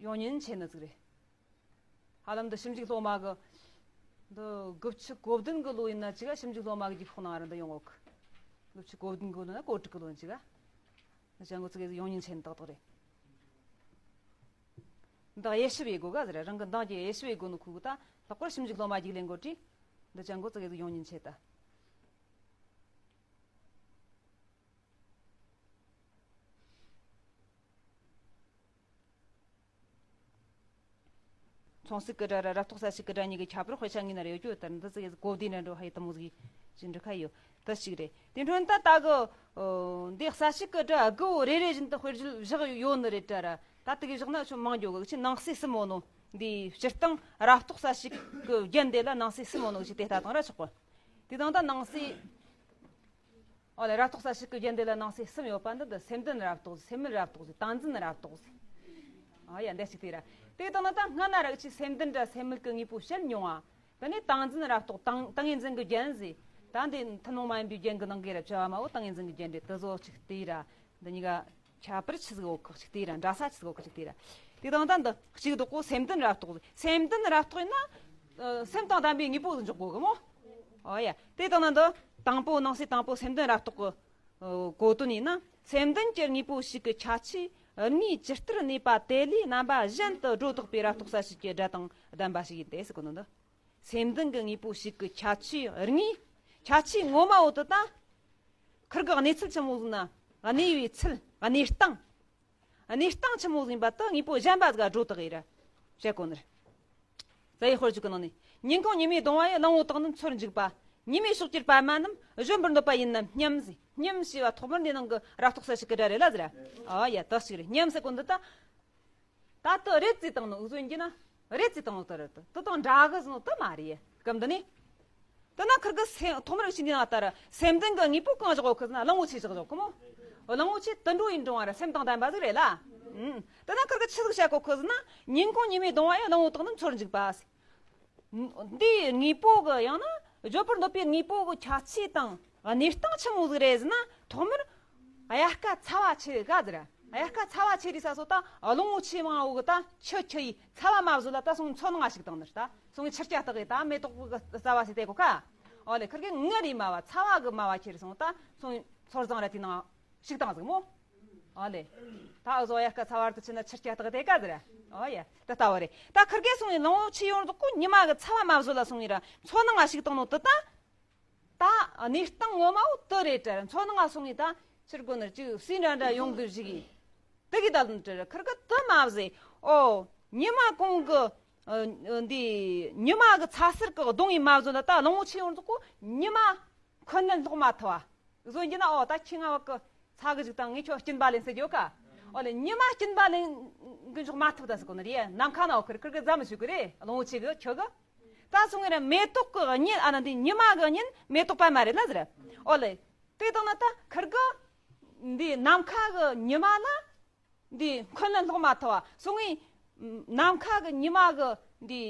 ཡོང་ཉེན་ཆེ་ནི་ཟིག་རེད། ཧ་ལམ་འདི་ཞིབ་འཇུག་སློབ་མ་གི་འདི་དགུ་བཅུ་གོ་བདུན་གི་ལོ་ཡིན་ན་ཅིག་ག་ཞིབ་འཇུག་སློབ་མ་གི་རྒྱུགས་ཤོག་ནང་ར་འདི་ཡོང་གོ་གི། དགུ་བཅུ་གོ་བདུན་གི་ལོ་ན་གོ་དྲུག་གི་ལོ་ཡིན་ཅིག་ག་འདི་ཅང་གོ་ཙི་གེ་ཟིག་ཡོང་ཉེན་ཆེ་ནི་ཏག་ཏག་རེད། འདི་དབྱེ་ཞིབ་ཡེ་དགོ་ག་ཟེར། རང་གི་འདང་གི་དབྱེ་ཞིབ་ཡེ་དགོ་ནི་ཁུ་གུ་ད་ལྷག་པར་ཞིབ་འཇུག་སློབ་མ་རྒྱུགས་ལེན་དགོ་དྲི། འདི་ཅང་གོ་ཙི་གེ་ཟིག་ཡོང་ཉེན་ཆེ་ད། མཚུངས་གསལ་གྱི་སྒྲ་ར་རབ་རྟོག་གསལ་བྱེད་ཀྱི་སྒྲ་གཉིས་ཀྱི་ཁྱད་པར་དཔེ་ཆ་གཉིས་ན་རེ་ཡོད་རྒྱུ་ལྟར་འདི་ཚོ་གོ་བདེ་ན་འགྲོ་ཧ་ཡི་དམ་བོ་ཟིག་ཅི་འདྲི་ཁ་ཡོད་དེ་ཞིག་རེད། དེ་འཕྲོ་ད་ལྟ་གི་འདི་གསལ་བྱེད་ཀྱི་སྒྲ་དགུ་བོ་རེ་རེ་བཞིན་དུ་དཔེར་བརྗོད་བཞག་ཡོད་ནི་རེད་དྲ་ར། ད་དེ་གི་བཞག་ན་ཆུ་མང་རྒྱུ་གི་ཆི་ནང་གསེས་གསུམ་ཡོད་ནོ། འདི་སྤྱིར་བཏང་རབ་རྟོག་གསལ་བྱེད་ཀྱི་རྒྱན་དེ་ལ་ནང་གསེས་གསུམ་ཡོད་ནོ་ཆི་དེ་ལྟ་དང་ར་ཆོག་གི། དེ་དང་ད་ནང་གསེས། ཨོ་ལེ་རབ་རྟོག་གསལ་བྱེད་ཀྱི་རྒྱན་དེ་ལ་ནང་གསེས་གསུམ་ཡོད་པ་འདི་འདི་སེམས་ལྡན་རབ་རྟོག་ཟེར། སེམས་མེད་རབ་རྟོག་ཟེར། ཏིང་འཛིན་རབ་རྟོག་ཟེར། ཨ་ཡ་འདི་ཞིག་དེ་ར། དེ་དང་ན་ད་སྔ་ན་ར་ཆི་སེམས་ལྡན་ར་སེམས་མེད་ཀྱི་དངོས་པོ་བཤད་མྱོང་བ། ད་ནི་ཏིང་འཛིན་རབ་རྟོག་ཏིང་ཏིང་ངེ་འཛིན་གྱི་རྒྱན་ཟེར། ད་འདི་ཐུན་མོང་མ་ཡིན་པའི་རྒྱན་གྱི་ནང་གི་ར་བྱ་བ་མ་བོ་ཏིང་ངེ་འཛིན་གྱི་རྒྱན་རེད། དེ་ཚོ་ཞིག་དེ་ར། འདི་གཉིས་ཀ་ཁྱད་པར་ཆི་ཟིག་ཡོད་ཁག་ཅིག་དེ་ར། འདྲ་ས་ཆི་ཟིག་ཡོད་ཁག་ཅིག་དེ་ར། དེ་དང་ད་འདི་གཅིག་བདག་པོ་སེམས་ལྡན་རབ་རྟོག་ཟེར། སེམས་ལྡན་རབ་རྟོག་ཡིན་ན། ཨ་སེམས་དང་ལྡན་པའི་དངོས་པོ་ཟིག་འཇོག་དགོ་གི་མོ། ཨོ་ཡ། དེ་དང་ན་འདི་དང་པོ་ནང་གསེས་དང་པོ་སེམས་ལྡན་རབ་རྟོག་གི་གོ་དོན་ཡིན་ན། སེམས་ལྡན་གྱི་དངོས་པོ་ཞིག་གི་ཁྱད་ཆོས་དངོས་ཇི་ལྟར་གནས་པ་དེ་ལས་རྣམ་པ་གཞན་དུ་སྒྲོ་བཏགས་པའི་རབ་རྟོག་གསལ་བྱེད་ཀྱི་སྒྲ་དང་ལྡན་པ་ཞིག་ཡིན་ཏེ་ཟེར་གོ་ནོ་འདི། སེམས་ལྡན་གྱི་དངོས་པོ་ཞིག་གི་ཁྱད་ཆོས་དངོས། ཁྱད་ཆོས་ངོ་མ་བོ་དེ་ད། ཁིར་གི་གནས་ཚུལ་ཆི་མོ་ཟིག་ན། གནས་པའི་ཚུལ། གནས་སྟངས། གནས་སྟངས་ཆི་མོ་ཟིག་ཡིན་པ་དེ་དངོས་པོ་གཞན་པ་ཟིག་ག་སྒྲོ་བཏགས་ཡིན་ར། བཤད་གོ་ནི་རེད། རྩ་བའི་དཔེར་བརྗོད་ཀྱི་ནང་ནས། ཉིན་གུང་ཉི་མའི་གདུང་བ་ཡིས། གླང་བོ་དག་རྣམས་ཚོར་འཇུག་པ། ཉི་མའི་ཕྱོགས་ཀྱི་པདྨ་རྣམས། བཞོན་པར་འདོད་པ་ཡིན་ནམ་སྙམ་ཟེར། སྙམ་ཞེས་པ་ཐོག་མར་འདི་ནང་གི་རབ་རྟོག་གསལ་བྱེད་ཀྱི་སྒྲ་རེད་ལ་ཟེར། ཨ་ཡ་དག་ཞིག་རེད། སྙམ་ཟེར་གོ་འདི་ད། ད་དེ་རེད་ཟེར་བཏང་ནོ་འུ་ཚོ་ཡིན་གྱི་ན། རེད་ཟེར་བཏང་ནོ་དེ་རེད། དེ་དང་འདྲ་གི་ཟེར་ནོ་དེ་མ་རེད། སྐབས་འདི་ནས། དེ་ན་ཁིར་གི་སེམས་ཐོག་མར་ཕྱིན་དུས་ན་ལྟར་སེམས་ལྡན་གྱི་དངོས་པོ་གང་བཞག་ཡོད་ཁི་ཟེར་ན་གླང་པོ་ཆེ་བཞག་ཡོད་ཁི་མོ། གླང་པོ་ཆེ་དུད་འགྲོ་ཡིན་རུང་བ་ར་སེམས་དང་ལྡན་པ་ཟིག་རེད་ལ། ཨུམ། དེ་ན་ཁིར་གི་ཆི་ཟིག་བཤད་གོ་ཁི་ཟེར་ན། ཉིན་གུང་ཉི་མའི་གདུང་བ་ཡིས། གླང་པོ་དག་རྣམས་ཚོར་འཇུག་པ། འདིའི་དངོས་པོ་གི་ཡང་ན་བརྗོད་པར་འདོད་པའི་དངོས་པོ་གི་ཁྱད་ཆོས་དང་གནས་སྟངས་ཆི་མོ་ཟིག་རེད་ཟེར་ན། ཐོག་མར་དབྱར་ཁ་ཚ་བ་ཆེ་ག་ཟེར། དབྱར་ཁ་ཚ་བ་ཆེ་རི་ས་སོ་ད་རླུང་བོ་ཆེ་མང་བོ་གི་ད་ཆུ་ཆུ་ཡི་ཚ་བ་མ་བཟོ་ལ་ད་སོང་མཚོ་ནང་ང་ཞིག་བཏང་ནི་ད་སོང་ཆུ་རྐྱ་བཏགས་གི་ད་མེ་ཏོག་གི་རྩ་བ་སི་དེ་གོ་ཁ། ཨོ་ལེ་ཁིར་གི་ངི་རི་མ་བ་ཚ་བ་གི་མ་བ་ཁྱེར་སོང་ད་སོང་མཚོ་བཟང་ར་དེ་ནང་ཞིག་བཏང་ཟིག་མོ། ཨོ་ལེ། ད་ཨོ་ཟོ་ཡ་སྐ་ཚ་བར་དུ་ཆི་ན་ཆུ་རྐྱ་བཏགས་དེ་ཀ་ཟེར། ཨོ་ཡ་ད་ལྟ་བ་རེད། ད་ཁིར་གི་སོང་ཡི་ལང་བོ་ཆེ་ཡོང་རྫོགས་གོ་ཉི་མ་གི་ཚ་བ་མ་བཟོ་ལ་སོང་ཡི་ར་མཚོ་ནང་ང་ཞིག་བཏང་ནོ་དུ་ད། ད་གནས་སྟངས་ངོ་མ་བོ་དུ་རེད་དྲ་མཚོ་ནང་ང་སོང་ཡི་ད་ཕྱིར་གོ་ནི་ཅིག་སུས་འདྲ་འདྲ་ཡོང་གི་ཞིག་ཡི། དེ་གི་ད་ལུན་དྲི་ར་ཁིར་གི་དུ་མ་བཟོས། ཨོ། ཉི་མ་གོང་གི་ཨ་འདི་ཉི་མ་གི་ཚ་ཟེར་གི་གདོང་ཡིན་མ་བཟོ་ན་ད་གླང་བོ་ཆེ་ཡོང་རྫོགས་གོ་ཉི་མ་འཁོན་ལན་སློག་མ་ཐུབ་བ། བཟོ་རྒྱུ་ན་ཨོ་ད་ཁྱི་ང་བ་གི་ཚ་གི་ཞིག་དང་ངས་ཁྱོད་སྐྱིན་པ་ལེན་ཟེར་རྒྱུ་ག་ཨོ་ལེ་ཉི་མ་སྐྱིན་པ་ལེན་གི་འཇོག་མ་ཐུབ་ད་ཟེར་གོ་ནི་རེད། ནམ་མཁའ་ན་ཨོ་ཁིར་ཁིར་གི་རྫ་མི་ཞུ་གི་རེད་གླང་བོ་ཆེ་གི་ཁྱོད་གི་ད་སོང་ངེ་ར་མེ་ཏོག་གི་གཉེན་ཨ་ན་འདི་ཉི་མ་གི་གཉེན་མེ་ཏོག་པད་མ་རེད་ལ་ཟེར། ཨོ་ལེ། དེ་དང་ན་ད་ཁིར་གི་འདི་ནམ་མཁའ་གི་ཉི་མ་ལ་འདི་འཁོན་ལན་སློག་མ་ཐུབ་བ་སོང་ངེ་ནམ་མཁའ་གི་ཉི་མ་གི་འདི་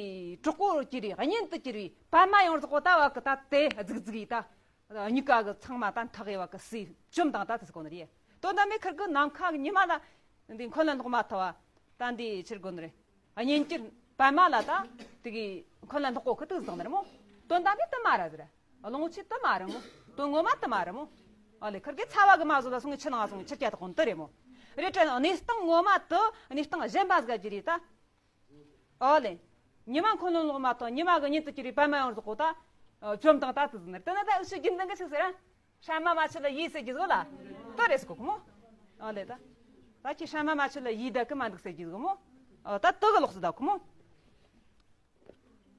གྲོགས་པོ་གྱུར་རེ་གཉེན་དུ་གྱུར་བའི་པད་མ་ཡོང་རྫོགས་པོ་ད་བ་གི་ད་དེ་རྫིག་རྫིག་ཡི་ད། གཉིས་ཀ་གི་ཚང་མ་ད་འཐག་ཡི་བ་གི་སི་བཅོམ་དང་ད་དེ་སི་གོ་ནི་རེད། དོན་དག་མེད་ཁིར་གི་ནམ་མཁའ་གི་ཉི་མ་ལ་འདི་འཁོན་ལན་སློག་མ་ཐུབ་བ་ད་འདི་ཕྱིར་གོ་ནི་རེད། གཉེན་གྱུར་པད་མ་ལ་ད་དེ་གི་འཁོན་ལན་སློག་གོ་ཁི་དུ་ཟིག་ནི་རེད་མོ། དོན་དག་མེད་དུ་མ་ར་ཟེར། གླང་བོ་ཆེ་དུ་མ་རེད་མོ། དོན་ངོ་མ་དུ་མ་རེད་མོ། ཨ་ལེ་ཁིར་གི་ཚ་བ་གི་མ་བཟོ་ལ་སོང་ངེ་ཆུ་ནང་སོང་ངེ་ཆུ་རྐྱ་དག་གོ་ནི་དུ་རེད་མོ། རེད་དྲན་གནས་སྟངས་ངོ་མ་དུ་གནས་སྟངས་གཞན་པ་ཟིག་ག་གྱུར་རེད་ད། ཨོ་ལེ། ཉི་མ་འཁོན་ལན་སློག་མ་ཐུབ་ཉི་མ་གི་གཉེན་དུ་གྱུར་བའི་པད་མ་ཡོང་རྫོགས་གོ་ད། བཅོམ་དང་ད་དུ་ཟིན་ནི་དེ་ན་ད་ཨུ་ཆུ་རྒྱུན་ལྡན་གི་ཆི་ཟེར། ཧྲ་མ་མ་ཆུ་ལ་ཡིད་ཟེར་གྱི་ཟོ་ལ། དུ་རེད་ཟེར་གོ་གི་མོ། ཨོ་ལེ་ད། ད་ཁྱི་ཧྲ་མ་མ་ཆུ་ལ་ཡིད་ད་གི་མ་འདུག་ཟེར་གྱི་ཟོ་མོ། ཨོ་ད་དུ་གི་ལོག་ཟེར་ད་གོ་མོ།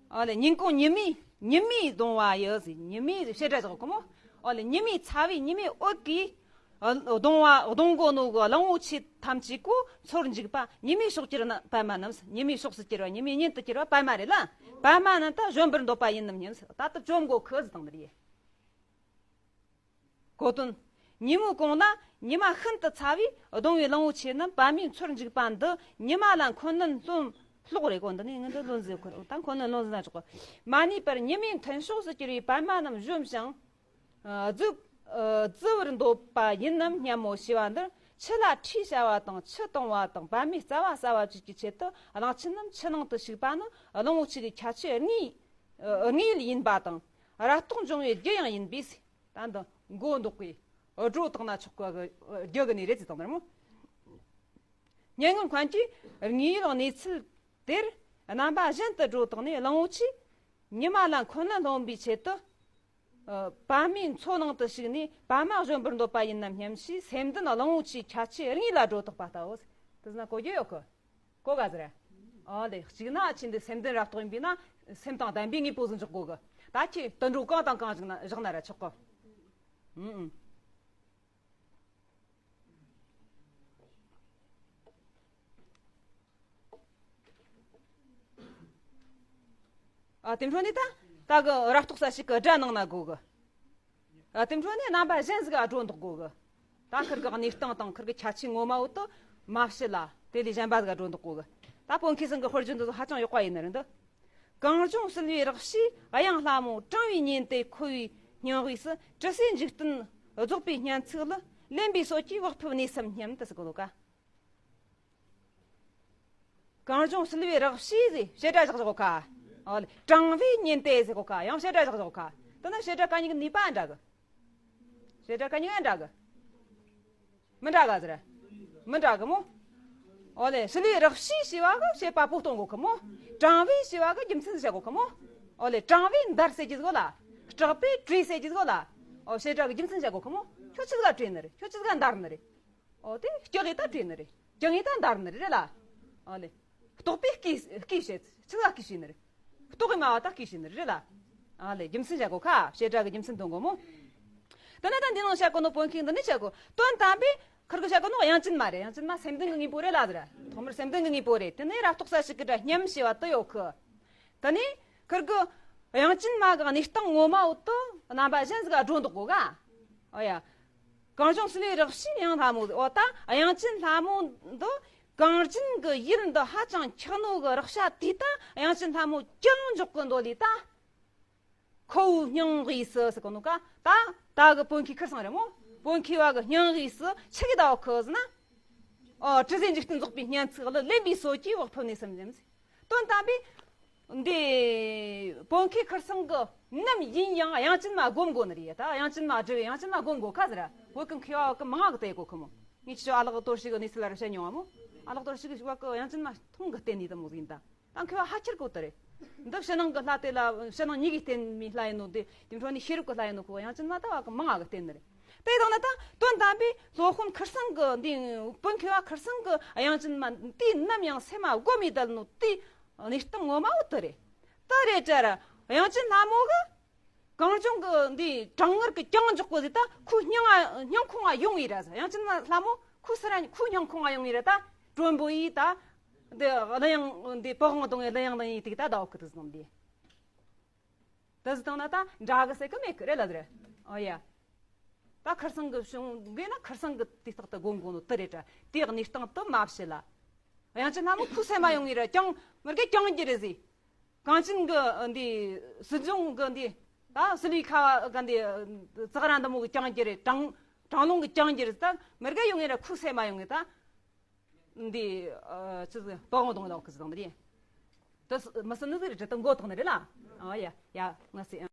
ཨོ་ལེ་ཉིན་གུང་ཉི་མའི་ཉི་མའི་གདུང་བ་ཡི་ཟེར་ཉི་མའི་བྱེད་སྒྲ་ཟེར་གོ་མོ། ཨོ་ལེ་ཉི་མའི་ཚ་བའི་ཉི་མའི་འོད་ཀྱིས། གདུང་བ་གདུང་གོ་ནོ་གི་གླང་བོ་ཆེ་ཐམས་ཅད་ཀོ་མཚོར་འཇིག་པ་ཉི་མའི་ཕྱོགས་གྱུར་ན་པད་མ་རྣམས་ཉི་མའི་ཕྱོགས་སུ་གྱུར་བ་ཉི་མའི་གཉེན་དུ་གྱུར་བ་པད་མ་རེད་ལ། པད་མ་རྣམས་ད་བཅོམ་པར་འདོད་པ་ཡིན་ནམ་སྙམ་ད་དུ་བཅོམ་གོ་ཁི་ཟིག་དང་ནི་རེད། གོ་དོན། ཉིན་མོའི་གུང་ན་ཉི་མ་ཤིན་ཏུ་ཚ་བས་གདུང་བའི་གླང་བོ་ཆེ་རྣམས་པད་མའི་མཚོར་འཇིག་པ་འདི་ཉི་མ་ལ་འཁོན་ལན་སློག་རེད་གོ། འདི་ནི་ངི་འདི་ལོན་ཟེར་ཁོ་ད་འཁོན་ལན་ལོན་ཟེར་ན་ཆོག་གོ། མ་ནུས་པར་ཉི་མའི་མཐུན་ཕྱོགས་སུ་གྱུར་པའི་པད་མ་རྣམས་གཞོམ་ཞིང་། རྫུ་རྫུ་བར་འདོད་པ་ཡིན་ནམ་སྙམ་མོ་ཞེས་པ་འདིར་ཆུ་ལ་ཁྲུས་བྱ་བ་དང་ཆུ་གཏོང་བ་དང་པད་མའི་རྩ་བ་ཟ་བ་བཅས་ཀྱི་ཆེད་དུ་གླང་ཆེན་རྣམས་ཆུ་ནང་དུ་ཞུགས་པ་ནི་གླང་བོ་ཆེ་གི་ཁྱད་ཆོས་དངོས་དངོས་ཡིན་པ་དང་རབ་རྟོག་འབྱུང་བའི་རྒྱུ་ཡང་ཡིན་པས། ད་འདི་མགོ་འདོགས་པའི་སྒྲོ་བཏགས་ན་ཆོག་གི་རྒྱུ་གི་ནི་རེད་ཅེས་དང་ནར་མོ། སྙན་ངག་མཁན་གྱིས་དངོས་ཡོད་གནས་ཚུལ་དེར་རྣམ་པ་གཞན་དུ་སྒྲོ་བཏགས་ནས་གླང་བོ་ཆེས་ཉི་མ་ལ་འཁོན་ལན་སློང་བའི་ཆེད་དུ། པད་མའི་མཚོ་ནང་དུ་ཞུགས་ནས་པད་མ་གཞོམ་པར་འདོད་པ་ཡིན་ནམ་སྙམ་ཞེས་སེམས་ལྡན་གླང་བོ་ཆེའི་ཁྱད་ཆོས་དངོས་ལ་སྒྲོ་བཏགས་པ་ལྟ་བུ། དེ་ན་གོ་རྒྱུ་ཡོད་གི། གོ་ག་ཟེར། ཨོ་ལེ་གཅིག་ན་ཁྱེད་འདི་སེམས་ལྡན་རབ་རྟོག་ཡིན་པས་ན་སེམས་དང་ལྡན་པའི་དངོས་པོ་ཟིག་འཇོག་དགོས་གི། ད་ཁྱེད་དུད་འགྲོ་གང་དང་གང་བཞག་ན་བཞག་ན་ར་ཆོག་གི། ཨུ་ཨུ། ཨ་དེ་འཕྲོ་ནས་ད་ད་གི་རབ་རྟོག་ས་ཞིག་གི་སྒྲ་ནང་ན་དགོས་གི། ཨ་དེ་འཕྲོ་ནས་རྣམ་པ་གཞན་ཟིག་ག་སྒྲོ་འདོགས་དགོས་གི། ད་ཁིར་གི་གནས་སྟངས་དང་ཁིར་གི་ཁྱད་ཆོས་ངོ་མ་བོ་དུ་མ་བཤད་ལ་དེ་ལས་གཞན་པ་ཟིག་ག་སྒྲོ་འདོགས་དགོས་གི། ད་བོད་མཁས་ཚང་གི་དཔེར་བརྗོད་འདི་ཚོ་ཧ་ཅང་ཡག་པ་ཡིན་ནི་རེད་འདི། གངས་ལྗོངས་བསིལ་བའི་རགས་བྱིའི་གཡང་ལྷ་མོ། གྲང་བའི་ཉི་ཟླས་ཁོ་བོའི་སྙིང་དབུས་སུ། དྲི་ཟའི་འཇིག་རྟེན་རྫོགས་པའི་སྙན་ཚིག་ལ། ལེན་པའི་སྲོལ་གྱིས་བག་ཕེབས་གནས་སམ་སྙམ་དུ་ཟེར་གོ་ལོ་ཀ། གངས་ལྗོངས་བསིལ་བའི་རགས་བྱིའི་ཟེར་བྱེད་སྒྲ་བཞག་གོ་ཁ། ཨོ་ལེ། གྲང་བའི་ཉི་ཟླས་ཟེར་གོ་ཁ། ཡང་བྱེད་སྒྲ་བཞག་གོ་ཁ། དེ་ན་བྱེད་སྒྲ་ག་གཉིས་ཀྱི་ནུས་པ་འདྲ་གི། བྱེད་སྒྲ་ག་གཉིས་ཀ་འདྲ་གི། མི་འདྲ་ག་ཟེར། མི་འདྲ་གི་མོ། ཨོ་ལེ། བསིལ་བའི་རགས་བྱིའི་ཞེས་པ་གི་བྱེད་པ་པོ་གཏོང་གོ་ཁི་མོ། གྲང་བའི་ཞེས་པ་གི་རྒྱུ་མཚན་བཤད་གོ་ཁི་མོ། ཨོ་ལེ། གྲང་བའི་འདར་ཟེར་གྱི་ཟིག་ལ། སྐྲག་པའི་བྲོས་ཟེར་གྱི་ཟིག་ལ། ཨོ་བྱེད་སྒྲ་གི་རྒྱུ་མཚན་བཤད་གོ་ཁི་མོ། ཁྱོད་ཆི་ཟིག་ག་བྲོས་ནི་རེད། ཁྱོད་ཆི་ཟིག་ག་འདར་ནི་རེད། ཨོ་དེ་སྐྲག་ངེ་ད་བྲོས་ནི་རེད། སྐྲག་ངེ་ད་འདར་ནི་རེད་རེད་ལ། ཨོ་ལེ། ལྟོགས་པས་སྐད་སྐད་བྱེད། ཆི་ཟིག་ག་སྐད་བྱེད་ནི་རེད། ལྟོགས་གི་མ་བ་ད་སྐད་བྱེད་ནི་རེད་རེད་ལ། ཨ་ལེ། རྒྱུ་མཚན་བཤད་གོ་ཁ། བྱེད་སྒྲ་གི་རྒྱུ་མཚན་འདོན་གོ་མོ། དེ་ནས་ད་འདི་ནང་བཤད་གོ་ནོ་བོད་མཁས་འདི་ནས་བཤད་གོ། དོན་དམ་པས་ཁིར་གི་བཤད་གོ་ནོ་དབྱངས་ཅན་མ་རེད། དབྱངས་ཅན་མ་སེམས་ལྡན་གི་དངོས་པོ་རེད་ལ་ཟེར། ཐོག་མར་སེམས་ལྡན་གི་དངོས་པོ་རེད། དེ་ནས་རབ་རྟོག་ས་ཞིག་གི་སྒྲ་སྙམ་ཞེས་པ་དུ་ཡོད་ཁི། དེ་ནས་ཁིར་གི་དབྱངས་ཅན་མ་གི་གནས་སྟངས་ངོ་མ་བོ་དུ་རྣམ་པ་གཞན་ཟིག་ག་སྒྲོ་འདོགས་གོ་ག། ཨོ་ཡ། གངས་ལྗོངས་བསིལ་བའི་རགས་བྱིའི་གཡང་ལྷ་མོ། འོ་ད་དབྱངས་ཅན་ལྷ་མོ་འདི་གངས་ཅན་གི་ཡུལ་འདི་ཧ་ཅང་འཁྱག་ནོ་གི་རགས་བྱ་དེ་ད་དབྱངས་ཅན་ལྷ་མོ་ཀྱང་འཇོག་གི་འདོད་ལི་ད། ཁོ་བོའི་སྙིང་དབུས་སུ་ཟེར་གོ་ནོ་ཀ་ད་ད་གི་བོད་མཁས་ཁིར་སང་རེད་མོ། བོད་མཁས་བ་གི་སྙིང་དབུས་སུ་ཆི་གི་ད་བ་ཁི་ཟེར་ན། ཨོ། དྲི་ཟའི་འཇིག་རྟེན་རྫོགས་པའི་སྙན་ཚིག་ལ། ལེན་པའི་སྲོལ་གྱིས་བག་ཕེབས་ནས་སེམས་འཇམ་ཟེར། དོན་དམ་པའི་འདི་བོད་མཁས་ཁར་སང་གི་ནམ་ཡིན་ཡང་དབྱངས་ཅན་མ་སྒོམ་དགོས་ནི་རེད། ད་དབྱངས་ཅན་མ་སྒྲུབ། དབྱངས་ཅན་མ་སྒོམ་དགོས་ཁ་ཟེར། བོད་ཀྱི་མཁས་པ་གི་མང་ང་གི་བལྟས་གོ་ཁི་མོ། ངས་ཁྱེད་ཆོ་ཨ་ལགས་དོར་ཞིག་གི་གནས་ཚུལ་ལ་ར་བཤད་མྱོང་བ་མོ། ཨ་ལགས་དོར་ཞིག་གི་བ་གི་དབྱངས་ཅན་མ་ཐུང་གི་བསྟེན་ནི་དེ་མོ་ཟིག་ཡིན། ད་ད་མཁས་པ་ཧ་ཁྱེར་གོ་དེ་རེད། འདི་ཕྱི་ནང་གི་ལྷ་དེ་ལ། ཕྱི་ནང་གཉིས་ཀྱིས་བསྟེན་མི་ལྷ་ཡིན་ནོ། དེ་དེ་འཕྲོ་ནས་ཤེས་རབ་ཀྱི་ལྷ་ཡིན་ནོ་ཁོ། དབྱངས་ཅན་མ་ད་བ་གི་མང་ང་གི་བསྟེན་ནི་རེད། དེ་དང་ན་ད་དོན་དམ་པའི་སློབ་དཔོན་ཁར་སང་གི་འདི་བོད་མཁས་པ་ཁར་སང་གི་དབྱངས་ཅན་མ་དེ་ནམ་ཡང་སེམས་མ་སྒོམ་མི་དལ་ནོ་དེ་གནས་སྟངས་ངོ་མ་བོ་དེ་རེད། དེ་རེད་དྲ་ར། དབྱངས་ཅན་ལྷ་མོ་གི་གངས་ལྗོངས་གི་འདི་གྲང་ངར་གི་གྱང་འཇོག་གོ་ཟིག་ད་ཁོའི་སྙིང་ང་སྙིང་ཁོང་ང་ཡོང་ངེ་ར་ཟེར། དབྱངས་ཅན་ལྷ་མོ་ཁོའི་སར་ཁོའི་སྙིང་ཁོང་ང་ཡོང་ངེ་ར། ད་དྲོན་པོ་ཡིས་ད་འདི་གླུ་དབྱངས་འདི་པི་ཝང་གདུང་ངེ་གླུ་དབྱངས་གདུང་ཡིས་དེ་ད་ད་འོག་གི་དུ་ཟིག་དང་འདི། དེ་ཟིག་དང་ན་ད་འདྲ་གི་ཟེར་གི་མེད་གི་རེད་ལ་ཟེར། ཨོ་ཡ། ད་ཁར་སང་གི་བྱུང་དགོས་ན་ཁར་སང་གི་དུས་རྟག་ཏུ་སྒོམ་དགོས་ནོ་དེ་རེད་དྲ། དེ་གནས་སྟངས་དུ་མ་བྱེད་ལ། དབྱངས་ཅན་ལྷ་མོ་ཁོའི་སེམས་མ་ཡོང་ངེ་ར། གྱང་མི་རྒས་གྱང་གི་རེད་ཟེར། གངས་ཅན་གི་འདི་སྲིད་གཞུང་གི་འདི་ད་སིལ་བུའི་ཁ་བ་གི་འདི་ཙག་ར་འདི་མོ་གི་གྱང་གི་རེད། གྲང་གྲང་རླུང་གི་གྱང་གི་རེད། ད་མི་རྒས་ཡོང་ངེ་ར་ཁོའི་སེམས་མ་ཡོང་ངེ་ད། འདི་ཨ་ཆི་ཟིག་པི་ཝང་གདུང་ལོག་གི་ཟིག་དང་འདི་རེད། དེ་མི་སྲིད་ནི་ཟིག་རེད་དྲ། ད་མགོ་ཐོག་ནི་རེད་ལ། ཨ་ཡ་ཡ་ང་སི།